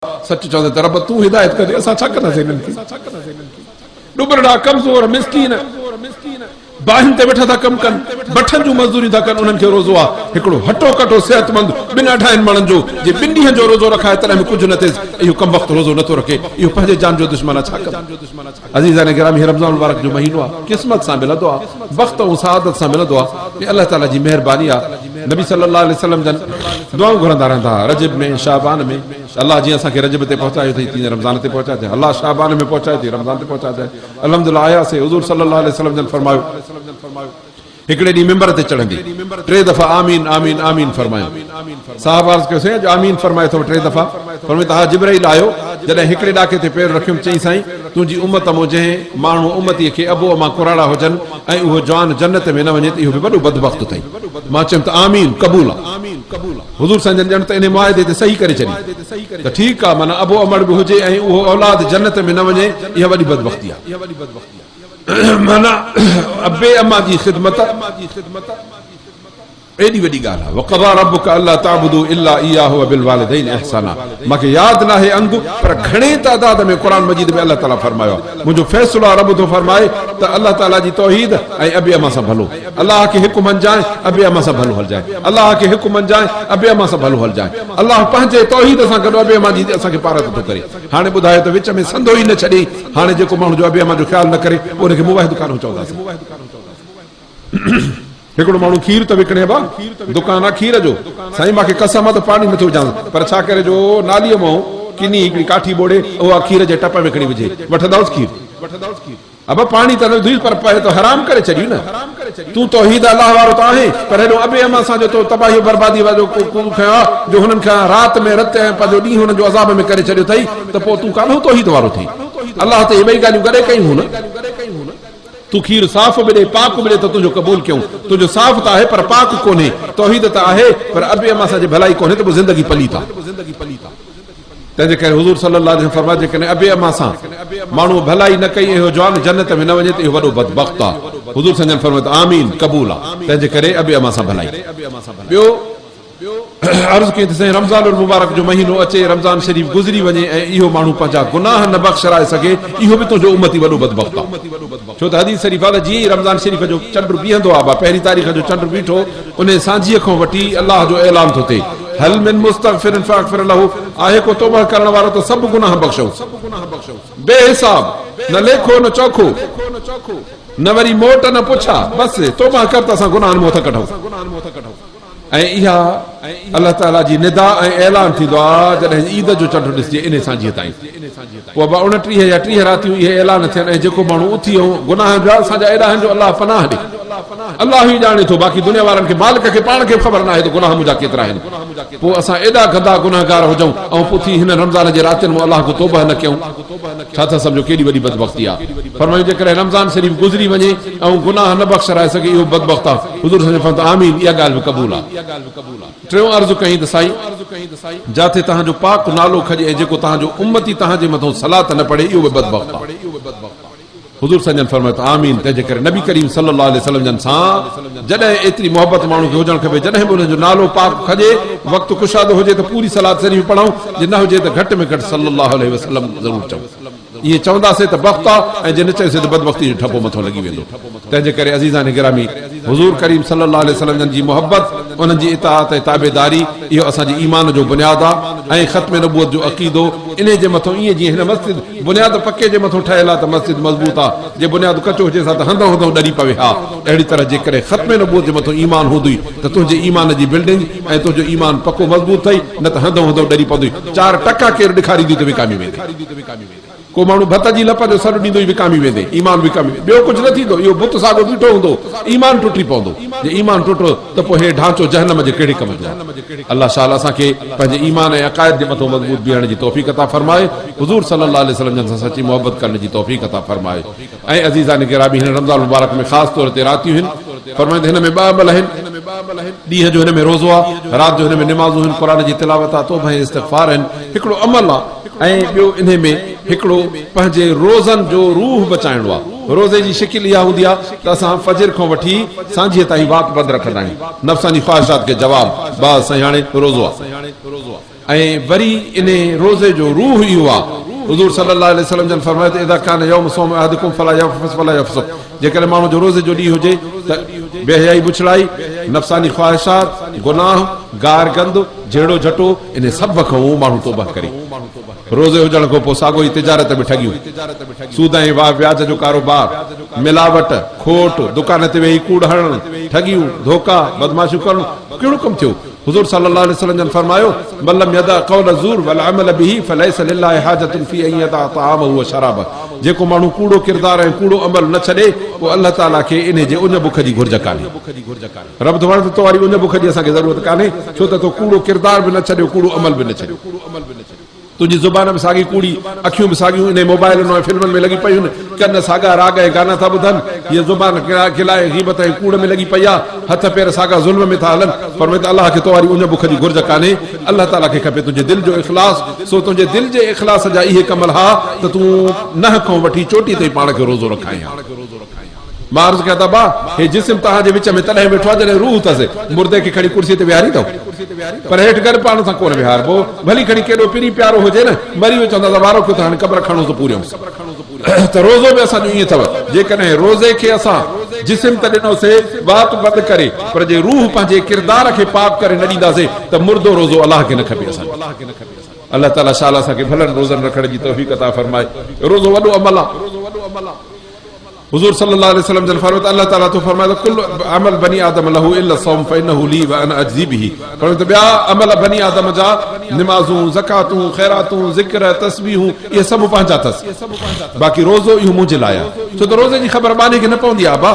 سچ چوندي ته رب تون هدايت ڪندين اسان ڇا ڪنداسين هنن کي. ڏٻرڙا ڪمزور مسڪين باهين تي ويٺا ٿا ڪم ڪن، بٺن جون مزدوريون ٿا ڪن انهن کي روزو آ. هڪڙو هٽو ڪٽو صحتمند ٻن اڍائين مڻن جو جي ٻن ڏينهن جو روزو رکائي تڏهن به ڪجهه نه ٿئيس اهو ڪمبخت روزو نٿو رکي اهو پنهنجي جان جو دشمن آ ڇا ڪندو. عزيزان گرامي هي رمضان المبارڪ جو مهينو آ قسمت سان ملندو آ بخت ۽ سعادت سان ملندو آ ۽ الله تعالي جي مهرباني آ نبي صلي الله عليه وسلم جن دعائون گهرندا رهندا ها رجب ۾ شعبان ۾ الله جيئن اسان کي رجب تي پهچايو اٿئي تيئن رمضان تي پهچائجانء الله شعبان ۾ پهچايو اٿئي رمضان تي پهچائجانء الحمدلله آياسي حضور صلي الله عليه وسلم جن فرمايو هڪڙي ڏينهن منبر تي چڙهندي ٽي دفعا آمين آمين آمين فرمايو. صحابه عرض ڪيو سائين اڄ آمين فرمايو اٿو ٽي دفعا؟ فرمايو ته ها جبرائيل آيو جڏهن هڪڙي ڏاڪي تي پير رکيم چيائين سائين تنهنجي امت مون جنهن ماڻهو امتي کي ابو امان ڪراڙا هجن ۽ اهو جوان جنت ۾ نه وڃي ته اهو به وڏو بدبخت اٿئي. مان چيم ته آمين قبول آ. حضور سائين جن ڄڻ ته انهي معاهدي تي صحيح ڪري ڇڏي ته ٺيڪ آ معنيٰ ابو امڙ به هجي ۽ اهو اولاد جنت ۾ نه وڃي اها وڏي بدبختي آ. معنيٰ ابي اما جي خدمت ايڏي وڏي ڳالهه آهي وقضا ربک الا تعبدوا الا اياه وبالوالدين احسانا مان کي ياد ناهي انگ پر گهڻي تعداد ۾ قرآن مجيد ۾ الله تعالي فرمايو آهي منهنجو فيصلو آهي رب ٿو فرمائي ته الله تعالي جي توحيد ۽ ابي اما سان ڀلو الله کي هڪ مڃجانء ابي اما سان ڀلو هلجانء الله کي هڪ مڃجانء ابي اما سان ڀلو هلجانء الله پنهنجي توحيد سان گڏ ابي اما جي اسان کي پارت ٿو ڪري هاڻي ٻڌايو ته وچ ۾ سنڌو ئي نه ڇڏي، هاڻي جيڪو ماڻهو جو ابي امان جو خيال نه ڪري، پوء ان کي موحد ڪانه چونداسين. هڪڙو ماڻهو کير ٿو وڪڻي ابا، دڪان آ کير جو، سائين مان کي قسم آ ته پاڻي نٿو وجهانس، پر ڇا ڪري جو ناليء مان ڪني هڪڙي ڪاٺي ٻوڙي اها کير جي ٽپ ۾ کڻي وجهي، وٺندائوس کير؟ ابا پاڻي ته نه وڌوس پر پهرين تو حرام ڪري ڇڏيو نه. تون توحيد الله وارو ته آهين پر هيڏو ابي امان سان جو تو تباهي و بربادي وارو ڪم کنيو آ جو هنن کان رات ۾ رت ۽ پنهنجو ڏينهن هنن جو عذاب ۾ ڪري ڇڏيو اٿئي ته پوء تون ڪاڏهون توحيد وارو ٿئين. الله ته اهي ٻئي ڳالهيون گڏي ڪيون هون نه. تون کير صاف به ڏي پاڪ به ڏي ته تنهنجو قبول ڪيون. تنهنجو صاف ته آهي پر پاڪ ڪونهي. توحيد ته آهي پر ابي امان سان جي ڀلائي ڪونهي ته پوء زندگي پليت آ. تنهن جي ڪري حضور صلي الله عليه وسلم فرمايو جيڪڏهن ابي امان سان ماڻهوء ڀلائي نه ڪئي ۽ اهو جوان جنت ۾ نه وڃي ته اهو وڏو بدبخت آ. حضور سائين جن فرمايو ته آمين قبول آ. تنهن جي ڪري ابي امان سان ڀلائي. ٻيو عرض ڪيائين ته سائين رمضان المبارڪ جو مهينو اچي رمضان شريف گذري وڃي ۽ اهو ماڻهو پنهنجا گناهه نه بخشرائي سگهي اهو به تنهنجو امتي وڏو بدبخت آ. ڇو ته حديث شريف آ ته جيئن ئي رمضان شريف جو چنڊ بيهندو آ ابا پهرين تاريخ جو چنڊ بيٺو انهيء سانجهيء کان وٺي الله جو اعلان ٿو ٿئي، هل من مستغفر فاغفر له، آهي ڪو توبهه ڪرڻ وارو ته سڀ گناهه بخشئون. بي حساب، نه ليکو نه چوکو، نه وري موٽ نه پڇا، بس توبهه ڪر ته اسان گناهن مان هٿ ڪڍئون. ۽ اها الله تعاليٰ جي ندا ۽ اعلان ٿيندو آهي جڏهن عيد جو چنڊ ڏسجي انهيء سانجهيء تائين. پوء به 29 يا 30 راتيون اهي اعلان ٿين ۽ جيڪو ماڻهو اٿي ۽ گناهه جا اسان جا ايڏا آهن جو الله پناهه ڏي. الله ئي ڄاڻي ٿو باقي دنيا وارن کي مالڪ کي پاڻ کي به خبر ناهي ته گناهه منهنجا ڪيترا آهن. پوء اسان ايڏا گندا گنهگار هجون ۽ پوء ٿي هن رمضان جي راتين مان الله کان توبهه نه ڪيون. ڇا ٿا سمجهو ڪيڏي وڏي بدبختي آهي. فرمايو جيڪڏهن رمضان شريف گذري وڃي ۽ گناهه نه بخشرائي سگهي اهو بدبخت آهي. حضور صلي الله عليه وسلم فرمايو ته آمين اها ڳالهه به قبول آهي. ٽيون عرض ڪيائين ته سائين! جاٿي توهان جو پاڪ نالو کڄي ۽ جيڪو توهان جو امتي توهان جي مٿئون صلات نه پڙهي اهو به بدبخت آهي. حضور سائين جن فرمايو ته آمين تنهن جي ڪري نبي ڪريم صلي الله عليه وسلم جن سان جڏهن ايتري محبت ماڻهو کي هجڻ کپي جڏهن به انهن جو نالو پاڪ کڄي وقت ڪشادو هجي ته پوري صلات شريف پڙهون جي نه هجي ته گهٽ ۾ گهٽ صلي الله عليه وسلم ضرور چئون. ائين چونداسين ته بخت آ ۽ جي نه چيوسين ته بدبختي جو ٺپو مٿو لڳي ويندو. تنهن جي ڪري عزيزان گرامي! حضور ڪريم صلي الله عليه وسلم جن جي محبت، انهن جي اطاعت ۽ تابعداري اهو اسان جي ايمان جو بنياد آ ۽ ختم نبوت جو عقيدو انهي جي مٿو ائين جيئن هن مسجد بنياد پڪي جي مٿو ٺهيل آ ته مسجد مضبوط آ جي بنياد ڪچو هجيس ها ته هنڌئون هنڌئون ڏري پوي ها اهڙي طرح جيڪڏهن ختم نبوت جي مٿو ايمان هوندوئي ته تنهنجي ايمان جي بلڊنگ ۽ تنهنجو ايمان پڪو مضبوط ٿئي نه ته هنڌئون هنڌئون ڏري پوندوئي چار ٽڪا ڪير ڏيکاريندوئي ته وڪامي ويندي. ڪو ماڻهو ڀت جي لپ جو سڏ ڏيندو ئي وڪامي ويندي، ايمان وڪامي ويندي، ٻيو ڪجهه نه ٿيندو، اهو بت ساڳو بيٺو هوندو، ايمان ٽٽي پوندو، جي ايمان ٽٽو ته پوء هي ڍانچو جهنم جي ڪهڙي ڪم جو آهي. الله شال اسان کي پنهنجي ايمان ۽ عقائد جي مٿو مضبوط بيهڻ جي توفيق عطا فرمائي، حضور صلي الله عليه وسلم جن سان سچي محبت ڪرڻ جي توفيق عطا فرمائي. ۽ عزيزان گرامي هن رمضان المبارڪ ۾ خاص طور تي راتيون هن، فرمائين ته هن ۾ ٻه عمل آهن، ڏينهن جو هن ۾ روزو آهي، رات جو هن ۾ نمازون هن، قرآن جي تلاوت آهي، توبه ۽ استغفار آهن، هڪڙو عمل آهي ۽ ٻيو انهي ۾ هڪڙو پنهنجي روزن جو روح بچائڻو آهي. روزي جي شڪل اها هوندي آهي ته اسان فجر کان وٺي سانجهيء تائين وات بند رکندا آهيون، نفساني خواهشات کي جواب، بس سائين هاڻي روزو آهي. ۽ وري انهي روزي جو روح اهو آ. حضور صلي الله عليه وسلم جن فرمايو ته اذا ڪان يوم صوم احدڪم فلا يرفث ولا يفسق جيڪڏهن ماڻهو جو روزي جو ڏينهن هجي ته بي حيائي بڇڙائي، نفساني خواهشات، گناهه، گار گند، جهيڙو جهٽو انهي سڀ کان اهو ماڻهو توبه ڪري. روزي هجڻ کان پوء ساڳو ئي تجارت ۾ ٺڳيون، سود ۽ وياج جو ڪاروبار، ملاوٽ، کوٽ، دڪان تي ويهي ڪوڙ هڻڻ، ٺڳيون، ڌوڪا، بدمعاشيون ڪرڻ ڪهڙو ڪم ٿيو؟ حضور صلي الله عليه وسلم جن فرمايو، من لم يدع قول الزور والعمل به فليس لله حاجة في ان يدع طعامه وشرابه جيڪو ماڻهو ڪوڙو ڪردار ۽ ڪوڙو عمل نه ڇڏي پوء الله تعالي کي انهي جي اڃ بک جي گهرج ڪانهي. رب ٿو فرمائي ته تو واري اڃ بک جي اسان کي ضرورت ڪانهي ڇو ته تو ڪوڙو ڪردار به نه ڇڏيو ڪوڙو عمل به نه ڇڏيو. تنهنجي زبان به ساڳي ڪوڙي، اکيون به ساڳيون انهي موبائلن ۽ فلمن ۾ لڳي پيون، ڪن ساڳا راڳ ۽ گانا ٿا ٻڌن، هيء زبان گلا ۽ غيبت ۽ ڪوڙ ۾ لڳي پئي آ، هٿ پير ساڳا ظلم ۾ ٿا هلن، فرمائي ته الله کي تو واري اڃ بک جي گهرج ڪانهي، الله تعاليٰ کي کپي تنهنجي دل جو اخلاص، سو تنهنجي دل جي اخلاص جا اهي ڪم ها ته تون ننهن کان وٺي چوٽي تائين پاڻ کي روزو رکائين ها. مان عرض ڪيان ته ابا، هي جسم توهان جي وچ ۾ تڏهن ويٺو آهي جڏهن روح اٿس. مردي کي کڻي ڪرسيء تي ويهاريندؤ؟ پر هيٺ گڏ پاڻ سان ڪونه ويهاربو. ڀلي کڻي ڪيڏو پرين پيارو هجي نه، مري ويو چوندا ته وارو ڪيو ته هاڻي قبر کڻوس ته پوريونس. ته روزو به اسان جو ائين اٿو. جيڪڏهن روزي کي اسان جسم ته ڏنوسي وات بند ڪري، پر جي روح پنهنجي ڪردار کي پاڪ ڪري نه ڏينداسي ته مردو روزو الله کي نه کپي اسان جو. الله تعاليٰ شال اسان کي ڀلن روزن رکڻ جي توفيق عطا فرمائي. روزو وڏو عمل آهي. حضور صلي الله عليه وسلم جن فرمايو ته الله تعالي ٿو فرمائي ته ڪل عمل بني آدم له الا الصوم فانه لي وانا اجزي به فرمايو ته ٻيا عمل بني آدم جا نمازون زڪواتون خيراتون ذڪر تسبيحون اهي سڀ پنهنجا اٿس باقي روزو اهو منهنجي لاء آهي ڇو ته روزي جي خبر ٻانهي کي نه پوندي آهي ابا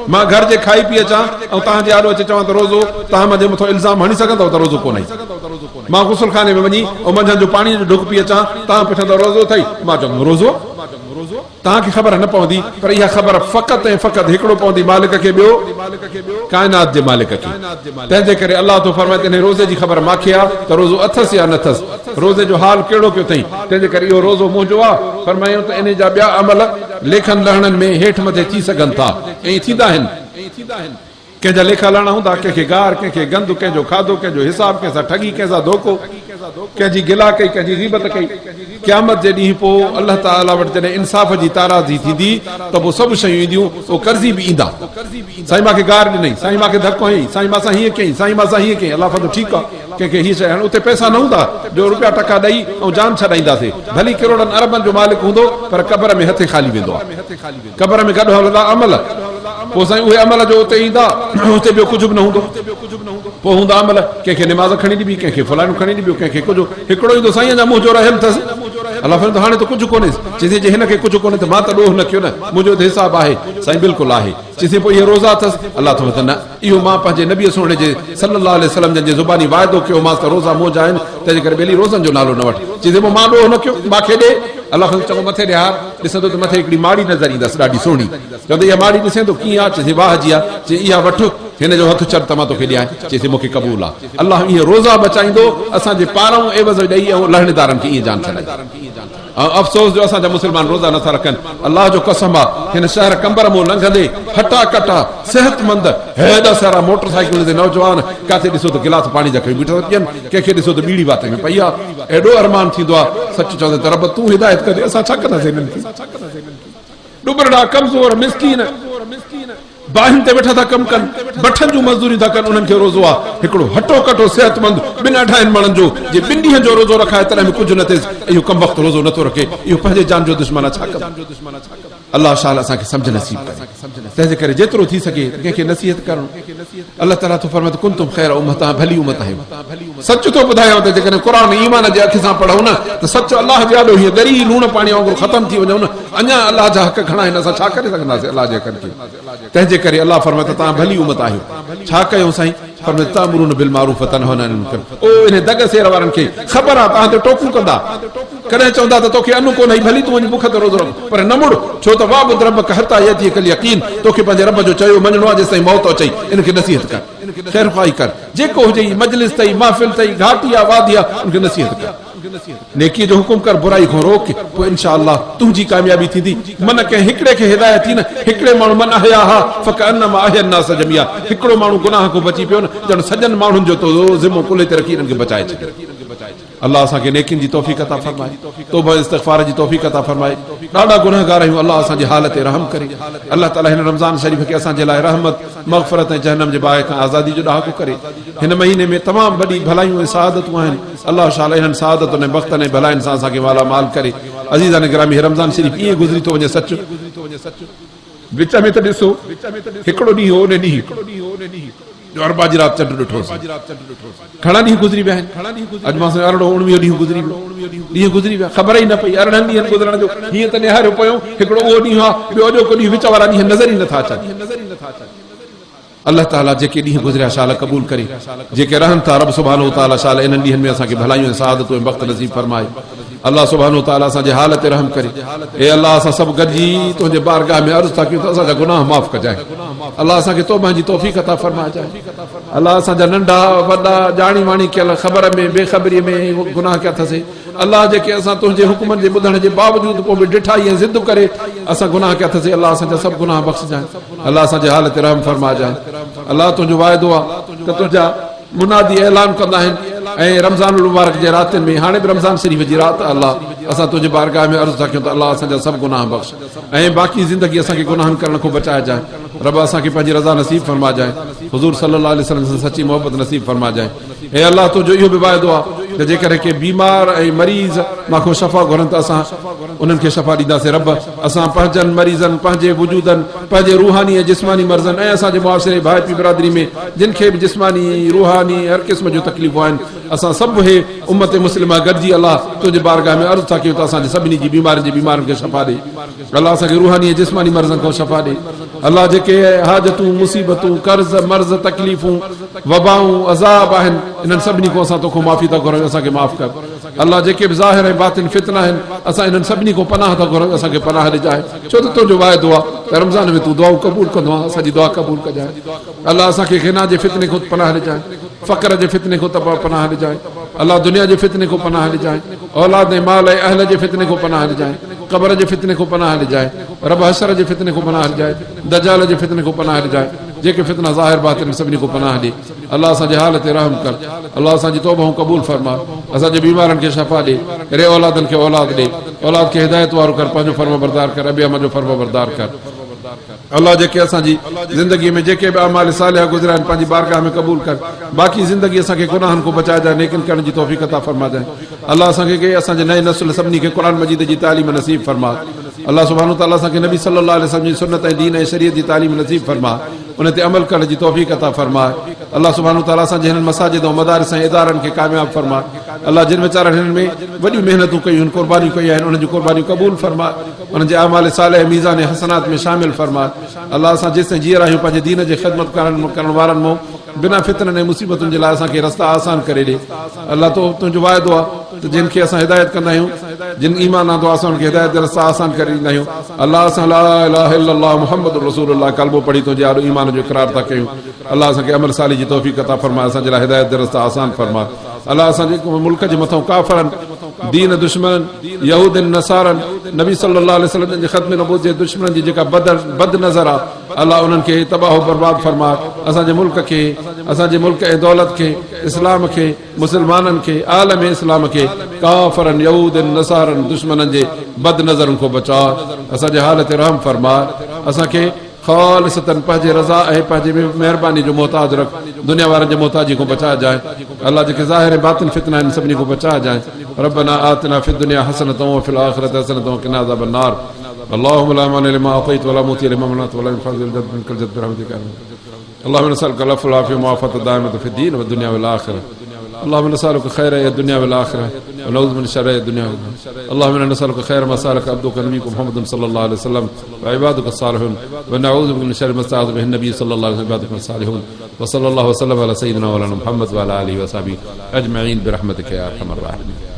مان گهر جي کائي پي اچان ۽ توهان جي آڏو اچي چوان ته روزو توهان منهنجي مٿان الزام هڻي سگهندؤ ته روزو ڪونهي مان غسل خاني ۾ وڃي ۽ منجهند جو پاڻي جو ڍڪ پي اچان توهان پڇندؤ روزو اٿئي مان چوندم روزو توهان کي خبر نه پوندي، پر اها خبر فقط ۽ فقط هڪڙو پوندي مالڪ کي ٻيو ڪائنات جي مالڪ کي. تنهن جي ڪري الله ٿو فرمائي ته انهي روزي جي خبر مان کي آ ته روزو اٿس يا نه اٿس، روزي جو حال ڪهڙو ڪيو اٿئين، تنهن جي ڪري اهو روزو منهنجو آ. فرمايائون ته انهي جا ٻيا عمل ليکن لهڻن ۾ هيٺ مٿي ٿي سگهن ٿا ۽ ٿيندا آهن. ڪنهن جا ليکا لهڻا هوندا، ڪنهن کي گار، ڪنهن کي گند، ڪنهن جو کاڌو، ڪنهن جو حساب، ڪنهن سان ٺڳي، ڪنهن سان ڌوڪو، ڪنهن جي گلا ڪئي، ڪنهن جي غيبت ڪئي. قيامت جي ڏينهن پوء الله تعاليٰ وٽ جڏهن انصاف جي تارازي ٿيندي ته پوء سڀ شيون اينديون، اهو قرضي به ايندا. سائين مان کي گار ڏنئي، سائين مان کي ڌڪ هنيئي، سائين مان سان هيئن ڪيائين، سائين مان سان هيئن ڪيائين، الله فرمائيندو ٺيڪ آ، ڪنهن کي هيء شيء هاڻي اتي پئسا نه هوندا جو روپيا ٽڪا ڏئي ۽ جان ڇڏائينداسي، ڀلي ڪروڙن اربن جو مالڪ هوندو پر قبر ۾ هٿين خالي ويندو آ. قبر ۾ گڏ هلندا عمل، پوء سائين اهي عمل جو اتي ايندا، اتي ٻيو ڪجهه به نه هوندو. پوء هوندا عمل، ڪنهن کي نماز کڻي ڏبي، ڪنهن کي فلاڻو کڻي ڏبو، ڪنهن کي ڪجهه. هڪڙو ايندو سائين اڃا منهنجو رهيل اٿس. الله فرمائيندو هاڻي ته ڪجهه ڪونهيس. چيسين جي هن کي ڪجهه ڪونهي ته مان ته ڏوهه نه ڪيو نه، منهنجو ته حساب آهي. سائين بلڪل آهي. چيسين پوء اهي روزا اٿس؟ الله ٿو فرمائي ته نه، اهو مان پنهنجي نبي سهڻي جي صلّي الله عليه وسلّم جن جي زباني واعدو ڪيومانس ته روزا منهنجا آهن، تنهنجي ڪري ٻيلي روزن جو نالو نه وٺ. چيسين پوء مان ڏوهه نه ڪيو، مان کي ڏي. الله فرمائيندو چڱو مٿي ڏيهار، ڏسندو ته مٿي هڪڙي ماڙي نظر ايندس ڏاڍي سهڻي. چوندو اها ماڙي ڏسين ٿو ڪيئن آ؟ چيسين واهه جي آ. چيائين اها وٺ، هن جو هٿ ڇڏ ته مان توکي ڏيان. چيسين مون کي قبول آ. الله ائين روزا بچائيندو، اسان جي پارئون عيوض ڏئي ۽ لهڻيدارن کي ائين جان ڇڏائيندو. ۽ افسوس جو اسان جا مسلمان روزا نٿا رکن. الله جو قسم آ هن شهر قمبر مون لنگهندي هٽا ڪٽا صحت مند هيڏا سارا موٽر سائيڪلن تي نوجوان ڪاٿي ڏسو ته گلاس پاڻي جا کڻي بيٺا ٿا پيئن ڪنهن کي ڏسو ته ٻيڙي وات ۾ پئي آ ايڏو ارمان ٿيندو آ سچ چوندي ته رب تون هدايت ڪندي اسان ڇا ڪنداسين هنن کي ڏٻرڙا ڪمزور مسڪين باهين تي ويٺا ٿا ڪم ڪن، بٺن جون مزدوريون ٿا ڪن، انهن کي روزو آ. هڪڙو هٽو ڪٽو صحتمند ٻن اڍائين مڻن جو، جي ٻن ڏينهن جو روزو رکائي تڏهن به ڪجهه نه ٿئيس، اهو ڪمبخت روزو نٿو رکي، اهو پنهنجي جان جو دشمن آ، ڇا ڪندو؟ الله شال اسان کي سمجهه نصيب ڪري. تنهن جي ڪري جيترو ٿي سگهي ته ڪنهن کي نصيحت ڪرڻ. الله تعاليٰ ٿو فرمائي ته ڪنتم خير امة توهان ڀلي امت آهيو. سچ ٿو ٻڌايان ته جيڪڏهن قرآن ايمان جي اک سان پڙهون نه ته سچ الله جي آڏو هيئن ڳري لوڻ پاڻي وانگر ختم ٿي وڃون نه. اڃا الله جا حق گهڻا آهن اسان ڇا ڪري سگهنداسين الله جي حقن کي. تنهن جي ڪري الله فرمايو ته توهان ڀلي امت آهيو. ڇا ڪيو سائين؟ فرمايو تامرون بالمعروف وتنهون عن المنڪر. او انهي دڳ سير وارن کي خبر آ توهان تي ٽوڪون ڪندا. ڪڏهن چوندا ته توکي انو ڪونه هي ڀلي تون وڃي بک تي روزو رک پر نه مڙ ڇو ته واعبد ربک حتي ياتيک اليقين توکي پنهنجي رب جو چيو مڃڻو آ جيستائين موت اچئي. ان کي نصيحت ڪر. خير خواهي ڪر. جيڪو هجئي مجلس اٿئي محفل اٿئي گهاٽي آ وادي آ ان کي نصيحت ڪر. نيڪيء جو حڪم ڪر برائي کان روڪ پوء انشاء الله تنهنجي ڪاميابي ٿيندي من ڪنهن هڪڙي کي هدايت ٿي نه هڪڙي ماڻهو من احياها فڪانما احيا الناس جميعا هڪڙو ماڻهو گناهه کان بچي پيو نه ڄڻ سڄن ماڻهن جو تو ذمو ڪلهي تي رکي انهن کي بچائي ڇڏيو. الله اسان کي نيڪين جي توفيق عطا فرمائي، توبه ۽ استغفار جي توفيق عطا فرمائي. ڏاڍا گنهگار آهيون، الله اسان جي حال تي رحم ڪري. الله تعالي هن رمضان شريف کي اسان جي لاء رحمت، مغفرت ۽ جهنم جي باهه کان آزادي جو ڏهاڪو ڪري. هن مهيني ۾ تمام وڏي ڀلايون ۽ سعادتون آهن. الله شال انهن سعادتن ۽ بختن ۽ ڀلاين سان اسان کي مالا مال ڪري. عزيزان گرامي هي رمضان شريف ائين گذري ٿو وڃي سچ وچ ۾ ته ڏسو هڪڙو ڏينهن هو ان ڏينهن جو اربع جي رات چنڊ ڏٺوسين. گهڻا ڏينهن گذري ويا آهن. اڄ مان سمجهان ارڙهون اڻويهون ڏينهن گذري ويو. ڏينهن گذري ويا خبر ئي نه پئي. ارڙهن ڏينهن گذرڻ جو هيئن ته نهاريو پيو هڪڙو اهو ڏينهن آهي ٻيو اڄوڪو ڏينهن وچ وارا ڏينهن نظر ئي نٿا اچن. الله تعالي جيڪي ڏينهن گذريا شال قبول ڪري، جيڪي رهن ٿا رب سبحانه وتعالي شال انهن ڏينهن ۾ اسان کي ڀلايون ۽ سعادتون ۽ بخت نصيب فرمائي. الله سبحانه وتعالي اسان جي حال تي رحم ڪري. اي الله اسان سڀ گڏجي تنهنجي بارگاهه ۾ عرض ٿا ڪيون ته اسان جا گناهه معاف ڪجانء. الله اسان کي توبه جي توفيق عطا فرمائجانء. الله اسان جا ننڍا وڏا ڄاڻي واڻي ڪيل خبر ۾ بي خبري ۾ گناهه ڪيا اٿسين. الله جيڪي اسان تنهنجي حڪمن جي ٻڌڻ جي باوجود پوء به ڊٺائي ۽ ضد ڪري اسان گناهه ڪيا اٿسين. الله اسان جا سڀ گناهه بخشجانء. الله اسان جي حال تي رحم فرمائجانء. الله تنهنجو واعدو آ ته تنهنجا منادي اعلان ڪندا آهن ۽ رمضان المبارڪ جي راتين ۾ هاڻي به رمضان شريف جي رات آ الله اسان تنهنجي بارگاهه ۾ عرض ٿا ڪيون ته الله اسان جا سڀ گناهه بخش ۽ باقي زندگي اسان کي گناهن ڪرڻ کان بچائجانء. رب اسان کي پنهنجي رضا نصيب فرمائجانء. حضور صلي الله عليه وسلم سان سچي محبت نصيب فرمائجانء. اي الله تنهنجو اهو به واعدو آ ته جيڪڏهن ڪي بيمار ۽ مريض مان کان شفا گهرن ته اسان انهن کي شفا ڏينداسين. رب اسان پنهنجن مريضن، پنهنجي وجودن، پنهنجي روحاني ۽ جسماني مرضن ۽ اسان جي معاشري ڀائپي برادري ۾ جن کي به جسماني، روحاني هر قسم جون تڪليفون آهن اسان سڀ هي امت مسلمه گڏجي الله تنهنجي بارگاهه ۾ عرض ٿا ڪيون ته اسان جي سڀني جي بيمارين جي بيمارن کي شفا ڏي. الله اسان کي روحاني ۽ جسماني مرضن کان شفا ڏي. الله جيڪي حاجتون، مصيبتون، قرض، مرض، تڪليفون، وبائون، عذاب آهن انهن سڀني کان اسان توکان معافي ٿا گهرون اسان کي معاف ڪر. الله جيڪي به ظاهر ۽ باطن فتنا آهن اسان انهن سڀني کان پناهه ٿا گهرون اسان کي پناهه ڏجانء ڇو ته تنهنجو واعدو آهي ته رمضان ۾ تون دعائون قبول ڪندو آهين اسان جي دعا قبول ڪجانء. الله اسان کي غنا جي فتني کان پناهه ڏجانء. فقر جي فتني کان پناهه ڏجانء. الله دنيا جي فتني کان پناهه ڏجانء. اولاد ۽ مال ۽ اهل جي فتني کان پناهه ڏجانء. قبر جي فتني کان پناهه ڏجانء. رب حشر جي فتني کان پناهه ڏجانء. دجال جي فتني کان پناهه ڏجانء. جيڪي فتنا ظاهر باطن آهن سڀني کان پناهه ڏي. الله اسان جي حال تي رحم ڪر. الله اسان جي توبهون قبول فرما. اسان جي بيمارن کي شفا ڏي. ري اولادن کي اولاد ڏي. اولاد کي هدايت وارو ڪر. پنهنجو فرمانبردار ڪر. ابي اما جو فرمانبردار ڪر. الله جيڪي اسان جي زندگي ۾ جيڪي به اعمال صالحه گذريا آهن پنهنجي بارگاهه ۾ قبول ڪر. باقي زندگي اسان کي گناهن کان بچائجانء نيڪين ڪرڻ جي توفيق عطا فرمائجانء. الله اسان کي اسان جي نئين نسل سڀني کي قرآن مجيد جي تعليم نصيب فرما. الله سبحانه وتعالي اسان کي نبي صلي الله عليه وسلم جي سنت ۽ دين ۽ شريعت جي تعليم نصيب فرما ان تي عمل ڪرڻ جي توفيق عطا فرما. الله سبحانه وتعالي اسان جي هنن مساجد ۽ مدارس ۽ ادارن کي ڪامياب فرما. الله جن ويچارن هنن ۾ وڏيون محنتون ڪيون آهن قربانيون ڪيون آهن انهن جون قربانيون قبول فرما. انهن جي اعمال صالح ميزان حسنات ۾ شامل فرما. الله اسان جيستائين جيئرا آهيون پنهنجي دين جي خدمت ڪرڻ وارن مون بنا فتنن ۽ مصيبتن جي لاء اسان کي رستا آسان ڪري ڏي. الله تو تنهنجو واعدو آهي ته جن کي اسان هدايت ڪندا آهيون جن ايمان آندو آهي اسان انهن کي هدايت جا رستا آسان ڪري ڏيندا آهيون. الله اسان لا اله الا الله محمد رسول الله ڪلمو پڙهي تنهنجي آڏو ايمان جو اقرار ٿا ڪيون. الله اسان کي عمل صالح جي توفيق عطا فرماء اسان جي لاء هدايت جا رستا آسان فرماء. الله اسان جي ملڪ جي مٿان ڪافرن، دين دشمنن، يهودين، نصارن، نبي صلي الله عليه وسلم جن جي ختم نبوت جي دشمنن جي جيڪا بد نظر آ الله انهن کي تباهه و برباد فرماء اسان جي ملڪ کي اسان جي ملڪ ۽ دولت کي اسلام کي مسلمانن کي عالم اسلام کي ڪافرن يهودين نصارن دشمنن جي بد نظرن کان بچاء اسان جي حال تي رحم فرماء اسان کي خالصتاً پنهنجي رضا ۽ پنهنجي مهرباني جو محتاج رک، دنيا وارن جي محتاجي کان بچائجانء، الله جيڪي ظاهر ۽ باطن فتنا آهن سڀني کان بچائجانء، ربنا آتنا في الدنيا حسنة وفي الآخرة حسنة وقنا عذاب النار اللهم لا مانع لما اعطيت ولا معطي لما منعت ولا ينفع ذا الجد منك الجد برحمتك يا ارحم اللهم نسألك العفو والعافية والمعافاة الدائمة في الدين والدنيا والآخرة اللهم نسألك خير الدنيا والآخرة ونعوذ من شر الدنيا والآخرة اللهم انا نسألك خير ما سألك عبدك نبيك محمد صلى الله عليه وسلم وعبادك الصالحون ونعوذ بك من شر ما استعاذ به النبي صلى الله عليه وسلم عبادك الصالحون وصلى الله وسلم على سيدنا مولانا محمد وعلى آله وصحبه أجمعين برحمتك يا أرحم الراحمين.